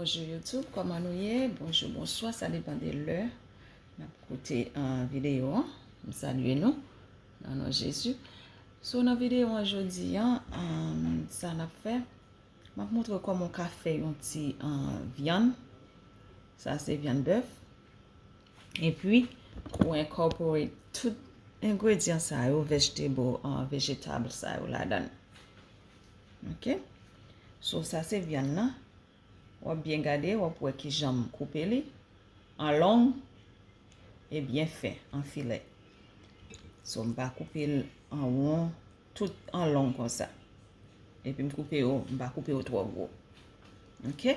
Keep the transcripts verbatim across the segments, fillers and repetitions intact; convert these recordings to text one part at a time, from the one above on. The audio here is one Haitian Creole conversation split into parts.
Bonjou YouTube, kòman nou ye? Bonjou, bonswa, sa depann de lè n ap koute, uh, videyo an. M salye nou nan non Jezi. So, nan videyo an jodi an, um, sa n ap fè, m ap montre kòman w ka fè yon ti, uh, vyann. Sa se vyann bèf. Epi, ou incorporate tout engredyan sa yo, vegetable, uh, vejetab sa yo ladan l. Ok? So, sa se vyann nan. W ap byen gade, w ap wè kijan m koupe li. An long e byen fen, an filè. So, m pa koupe l an won, tout an long konsa. Epi m koupe yo, m pa koupe yo twò gwo. Ok?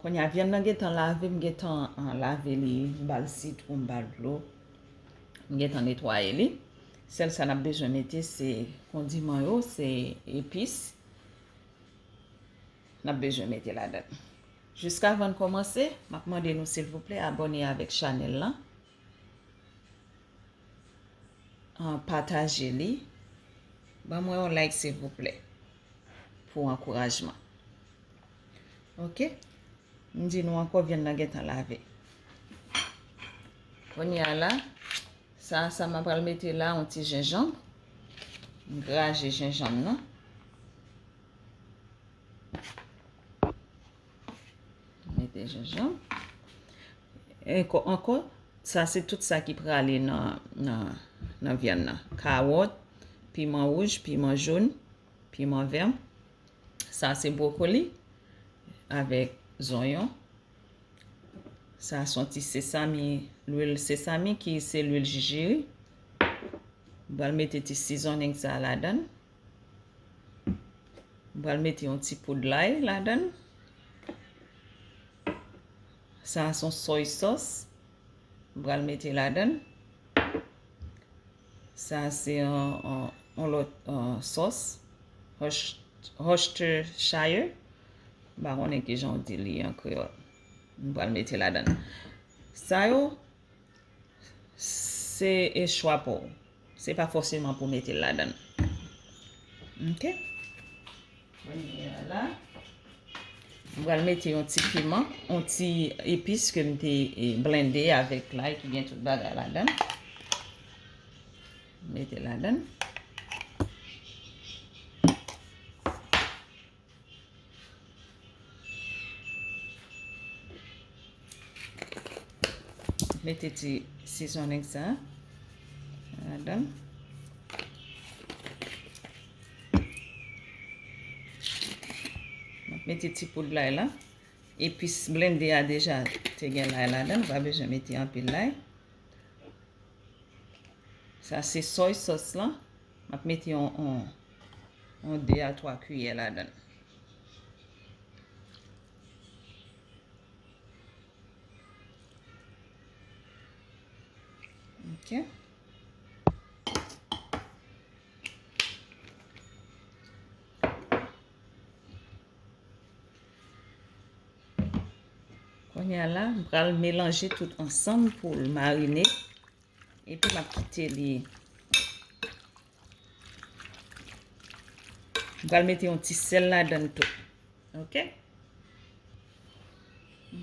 Kounye a, vyann nan gentan lave, m gentan, ah, lave li, m ba l sitwon, m ba l dlo. M gentan netwaye li. Sèl sa n ap bezwen mete, se kondiman yo, se epis n ap bezwen mete ladan l. Jiskavan n kòmanse, m ap mande nou, silvouplè, abòne avèk chanèl lan. Ah, pataje li. Ban mwen yon like, silvouplè, pou ankourajman. Ok? M di nou ankò, vyann nan gentan lave. Kounye a la, sa, sa m ap pral mete la, yon ti jenjanm. M graje jenjanm nan. Mete jenjanm. Ankò, ankò, sa se tout sa ki prale nan, nan, nan vyann nan. Kawòt, piman wouj, piman jòn, piman vè. Sa se bwokoli avèk zonyon. Sa se yon ti sesame, lwil sesame ki se lwil jijiri. M pral mete ti seasoning sa ladan l. M pral mete yon ti poud lay ladan l. Sa se yon soy sauce. M pral mete ladan l. Sa se yon, yon, yon lòt, yon sòs. Worc-, Worcestershire. M pa konnen kijan w di li an kreyòl. M pral mete ladan l. Sa yo, se e chwa pa w. Se pa fòseman pou mete l ladan l. Ok? Kounye a la, m pral mete yon ti piman, yon ti epis ke m te, e, blende avèk lay ki gen tout bagay ladan l. Mete ladan l. Mete ti seasoning sa ladan l. Mete ti poud lay la. Epis blende a deja te gen lay ladan l, pa bezwen mete anpil lay. Sa se soy sauce lan. M ap mete yon, yon, yon de a twa kiyè ladan l. Ok. Kounye a la, m pral melanje tout ansanm pou l marine. Epi m ap kite li. M pral mete yon ti sèl ladan l tou. Ok?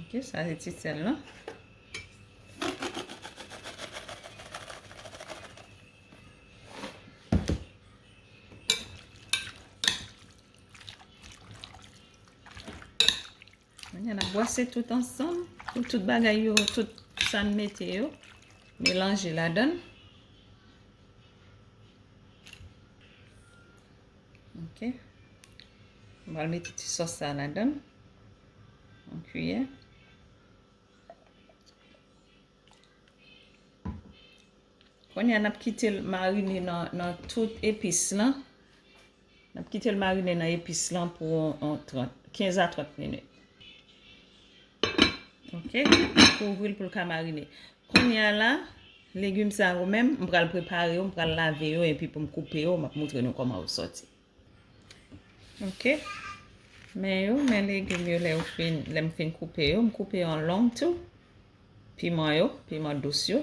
Ok, sa se ti sèl lan. Kounye a n ap bwase tout ansanm, pou tout bagay yo, tout sa n mete yo, melanje ladan l. Ok. M pral mete ti sòs sa ladan l. Yon kiyè. Kounye a, n ap kite l marine nan, nan tout epis lan. N ap kite l marine nan epis lan pou yon, yon trant, kenz a trant minit. Ok? Kouvri l pou l ka marine. Kounye a la, legim sa yo menm, m pral prepare yo, m pral lave yo, epi pou m koupe yo, m ap montre nou kòman yo sòti. Ok. Men yo, men legim yo, lè yo fin, lè m fin koupe yo, m koupe yo an long tou. Piman yo, piman dous yo,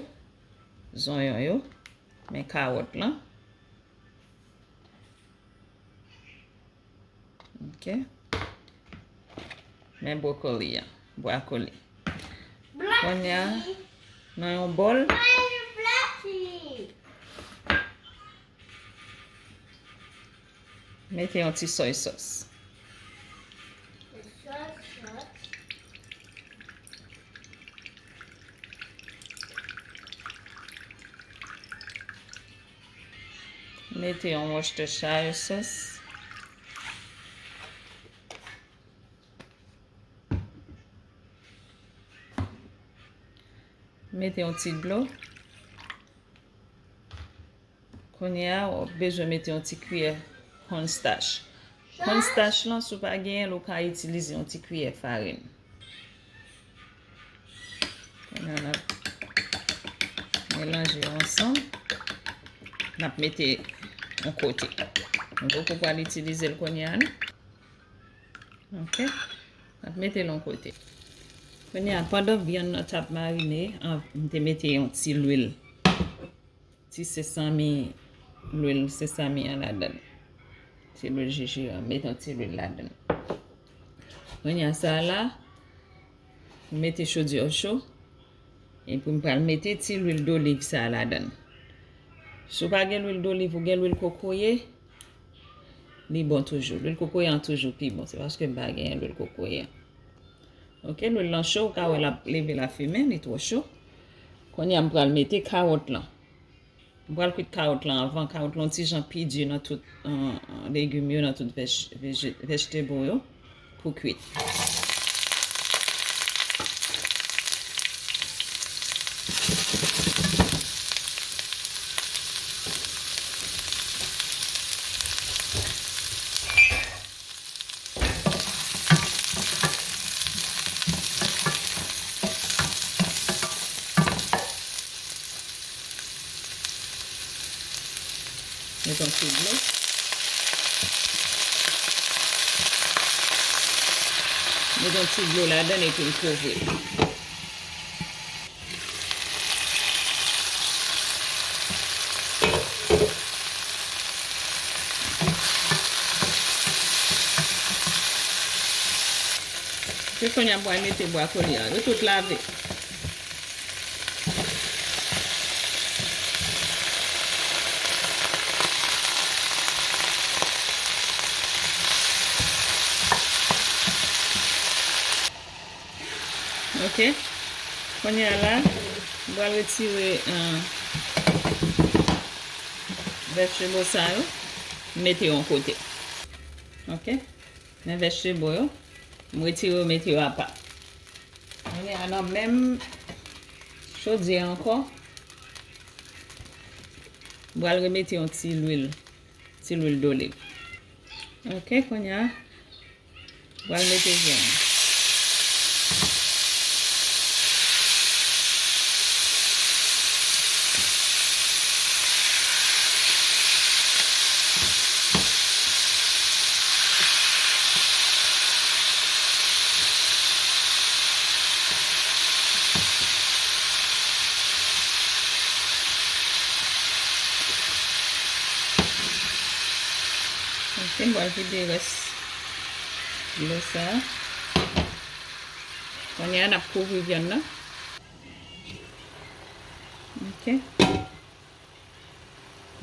zonyon yo, men kawòt lan. Ok. Men bwokoli an. Bwakoli. Kounye a, nan yon bòl, mete yon ti soy sauce. Mete yon Worcestershire sauce. Mete yon ti dlo. Kounye a, w ap bezwen mete yon ti kiyè cornstarch. Cornstarch lan, si w pa genyen l, ou ka itilize yon ti kiyè farin. Kounye a, n ap melanje yo ansanm. N ap mete yon kote. Nou poko pral itilize l kounye a, non? Ok. N ap mete l yon kote. Kounye a, pandan vyann nan t ap marine, an, m te mete yon ti lwil. Ti sesame, lwil sesame an ladan l. Ti lwil jejiranm, mete yon ti lwil ladan l. Kounye a sa la, m mete chodyè w cho. Epi m pral mete ti lwil doliv sa a ladan l. Si w pa gen lwil doliv, ou gen lwil kokoye, li bon toujou. Lwil kokoye an toujou pi bon. Se paske m pa genyen lwil kokoye an. Ok, lwil lan cho, ou ka wè l ap leve lafimen, li twò cho. Kounye a, m pral mete kawòt lan. M pral kwit kawòt lan anvan. Kawòt lan yon ti jan pi di nan tout, euh, euh, legim yo, nan tout vej-, veje-, vegetable yo pou kwit. Met yon ti dlo. Met yon ti dlo ladan l epi m kouvri l. Epi kounye a, m pral mete bwakoli a. Yo tout lave. Ok. Kounye a la, m pral retire, euh, vegetable sa yo, m mete yo yon kote. Ok. Men vegetable yo, m retire yo, mete yo apa. Kounye a nan menm chodyè ankò, m pral remete yon ti lwil, ti lwil doliv. Ok, kounye a, m pral mete vyann. Ok, m pral vide rès dlo sa a. Kounye a, n ap kouvri vyann nan. Ok.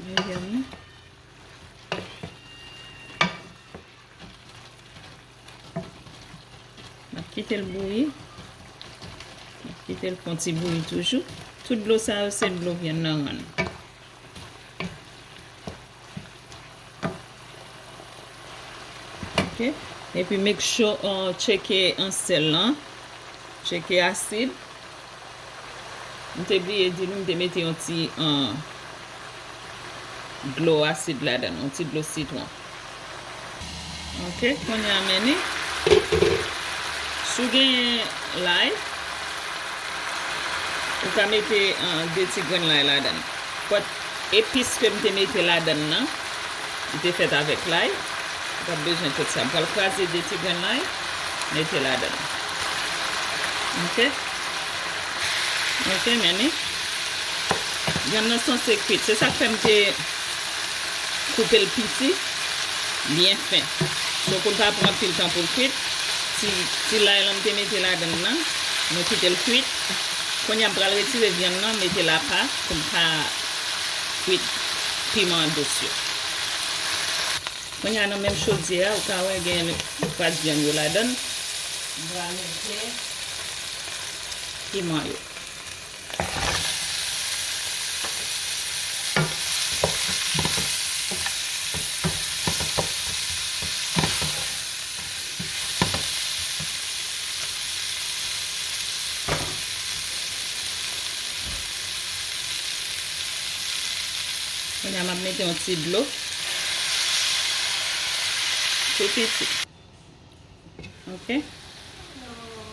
Men vyann nan. N ap kite l bouyi. N ap kite l fè yon ti bouyi toujou. Tout dlo sa yo, se dlo vyann nan rann. Ok. Epi make sure, uh, tcheke, uh, sèl lan. Tcheke asid. M te bliye di nou, m te mete yon ti, uh, dlo asid ladan, yon ti dlo sitwon. Ok, kounye a men ni. Si w genyen lay, ou ka mete, uh, de ti grenn lay ladan. But epis ke m te mete ladan nan, li te fèt avèk lay. Ou p ap bezwen tout sa. M pral kraze de ti grenn lay, mete ladan. Ok? Ok, men ni. Vyann nan sanse kwit. Se sa k fè m te koupe l piti, byen fen. So, pou l pa pran anpil tan pou l kwit, Ti, ti lay lan m te mete ladan l lan, nou kite l kwit. Kounye a m pral retire vyann nan, mete l apa pou m ka kwit piman dous yo. Kounye a nan menm chodyè a, ou ka wè gen kwat vyann yo ladan l. M pral mete piman yo. Kounye a, m ap mete yon ti dlo. Tou piti. Ok.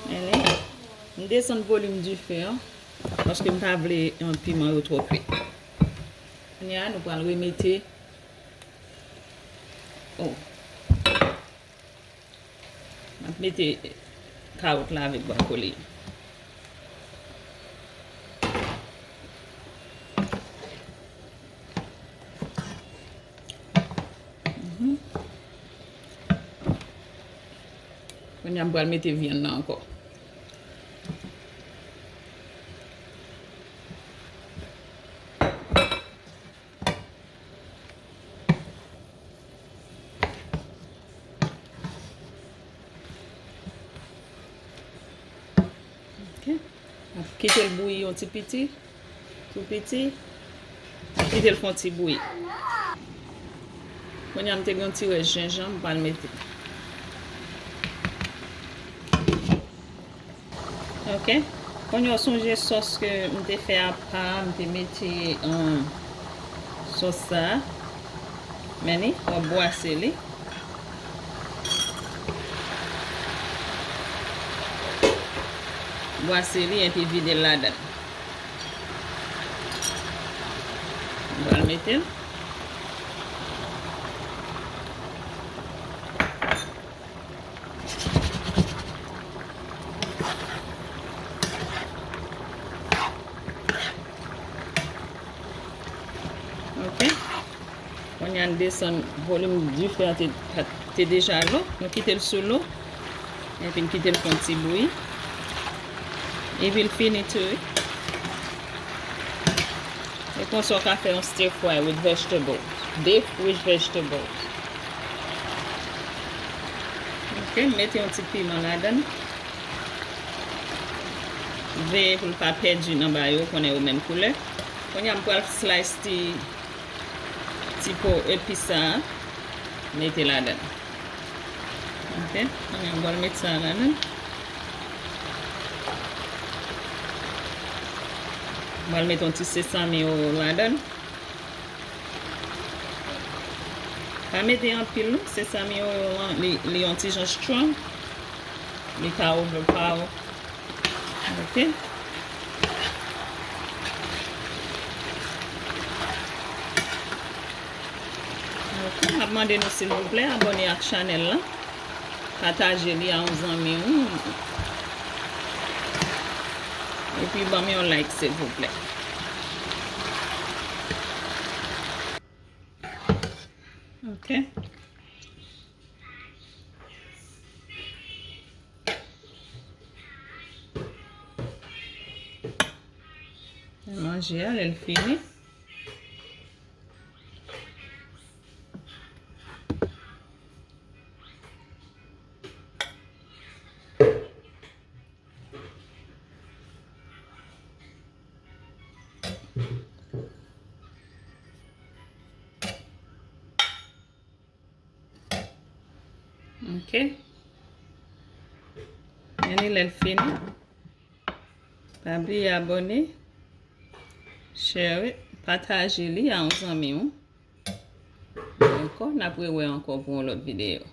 Anyway, m desann volim dife an, paske m pa vle, eh, piman yo twò kwit. Kounye a, nou pral remete. Oh. M ap mete kawòt la avèk bwakoli. Mhm. Kounye a, m pral mete vyann nan ankò. Ok. Ap kite l bouyi yon ti piti, tou piti. Ap kite l fè yon ti bouyi. Kounye a, m te gen yon ti rès jenjanm, m pral mete. Ok. Kounye a, w sonje sòs ke m te fè apa, m te mete, um, sòs sa a. Men li, w ap bwase li. Bwase li epi vide l ladan l. M pral mete l. Ok. Kounye a, n desann volim dife a te, te deja lo. Nou kite l sou lo. Epi n kite l fè yon ti bouyi. Epi l fini tou, wi. E konsa w ka fè yon stir fry with vegetables. Beef with vegetables. Ok, m mete yon ti piman ladan l. Veye pou l pa pèdi nan bagay yo, konnen yo menm koulè. Kounye a, m pral slice ti, ti po epis sa a, mete ladan l. Ok, kounye a, m pral mete sa ladan l. M pral mete yon ti sesame oil ladan l. Pa mete anpil non, sesame oil lan, li, li yon ti jan strong. Li ka overpower. Ok. Ok, m ap mande nou silvouplè abòne ak chanèl lan. Pataje li a yon zanmi w. Epi ban m yon like silvouplè. Ok. Manje a, lè l fini. Ok. Men li lè l fini. Pa bliye abòne, share it, pataje li a yon zanmi w. Dakò, n ap rewè ankò pou yon lòt videyo.